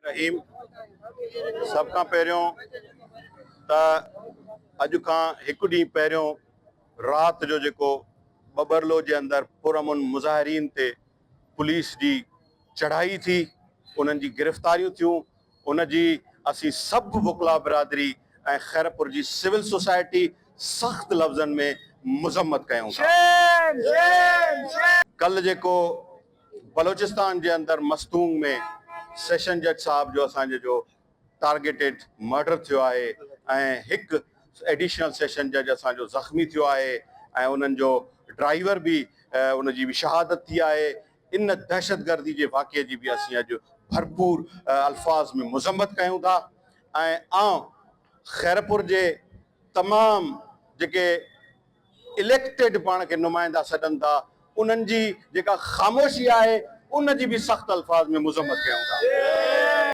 رحيم سڀ کان پهريون ته اڄ کان هڪ ڏينهن پهريون رات جو جيڪو ٻٻرلو جي اندر پرامن مظاهرين تي پوليس جي چڙهائي ٿي، انهن جي گرفتاريون ٿيون، ان جي اسين سڀ وڪلا برادري ۽ خيرپور جي سول سوسائٽي سخت لفظن ۾ مذمت ڪيون ٿا. ڪلهه جيڪو بلوچستان جي اندر مستونگ ۾ سيشن جج صاحب جو اسان جي جو ٽارگيٽيڊ مرڊر ٿيو آهي ۽ هڪ ايڊيشنل سيشن جج اسان جو زخمي ٿيو آهي ۽ انهن جو ڊرائيور به ان جي به شهادت ٿي آهي ان دهشتگردي جي واقعي جي به اسين اڄ ڀرپور الفاظ ۾ مذمت ڪيون ٿا ۽ آئون خيرپور جي تمام جيڪي اليڪٽيڊ پاڻ کي نمائندا سڏن ٿا انهن جي جيڪا خاموشي آهي ان جي به سخت الفاظ ۾ مذمت ڪيون ٿا.